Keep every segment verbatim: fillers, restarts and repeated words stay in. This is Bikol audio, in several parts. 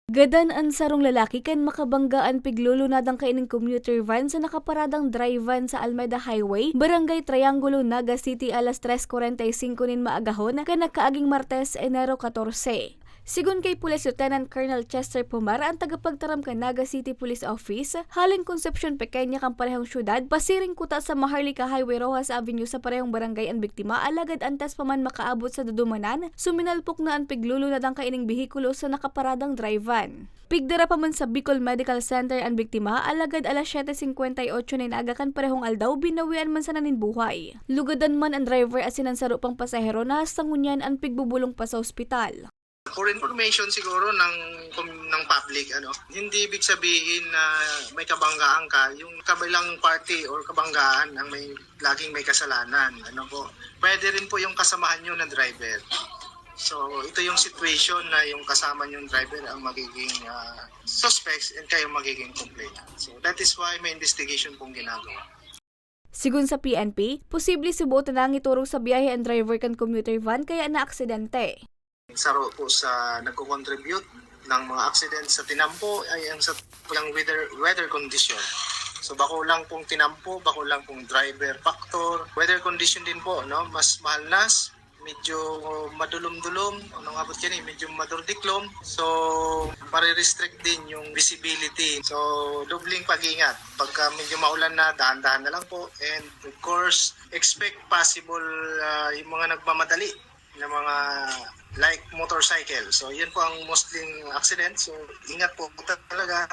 Gadan an sarong lalaki kan makabangga an piglulunadang kaining commuter van sa nakaparadang dry van sa Almeda Highway, Barangay Triangulo, Naga City, alas tres cuarenta y cinco nin maagahon kan nakaaging Martes, Enero catorce. Sigon kay Police Lieutenant Colonel Chester Pomar, an tagapagtaram kan Naga City Police Office, halin Concepcion Pequeña kan parehong syudad, pasiring kuta sa Maharlika Highway, Roxas Avenue, sa parehong barangay an biktima, alagad antas pa man makaabot sa dudumanan, suminalpok na an piglulunadang kaining behikulo sa nakaparadang dry van. Pigdara pa man sa Bicol Medical Center an biktima, alagad alas siyete cincuenta y ocho nin aga kan parehong aldaw, binawian man sana nin buhay. Lugadan man an driver asin an saro pang pasahero na hasta ngunyan an pigbubulong pa sa ospital. For information siguro ng, ng public, ano, hindi ibig sabihin na may kabanggaan ka, yung kabilang party or kabanggaan ang may, laging may kasalanan, ano po. Pwede rin po yung kasamahan nyo na driver. So, ito yung situation na yung kasama yung driver ang magiging, ah, suspects and kayo magiging complainant. So, that is why may investigation pong ginagawa. Sigon sa P N P, posible suboton na ang iturog sa biyahe an driver kan commuter van kaya naaksidente. Saro po sa nagko-contribute ng mga accident sa tinampo ay ang sa, ang weather, weather condition. So, bako lang pong tinampo, bako lang pong driver factor. Weather condition din po, no? Mas mahalnas, medyo madulom-dulom, ano nga ba yan eh, medyo madurdiklom. So, marirestrict din yung visibility. So, dobling pag-ingat. Pagka medyo maulan na, dahan-dahan na lang po. And of course, expect possible, ah, yung mga nagmamadali na mga like motorcycle. So, yun po ang mostly accident. So, ingat po talaga.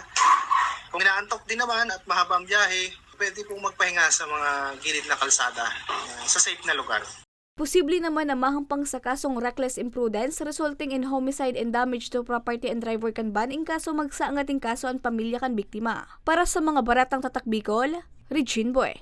Kung inaantok din naman at mahaba ang biyahe, pwede pong magpahinga sa mga gilid na kalsada, ah, sa safe na lugar. Posible naman na mahampang sa kasong reckless imprudence resulting in homicide and damage to property an driver kan van in kaso magsaangat nin kaso an pamilya kan biktima. Para sa mga baratang tatak Bicol, Regine Boy.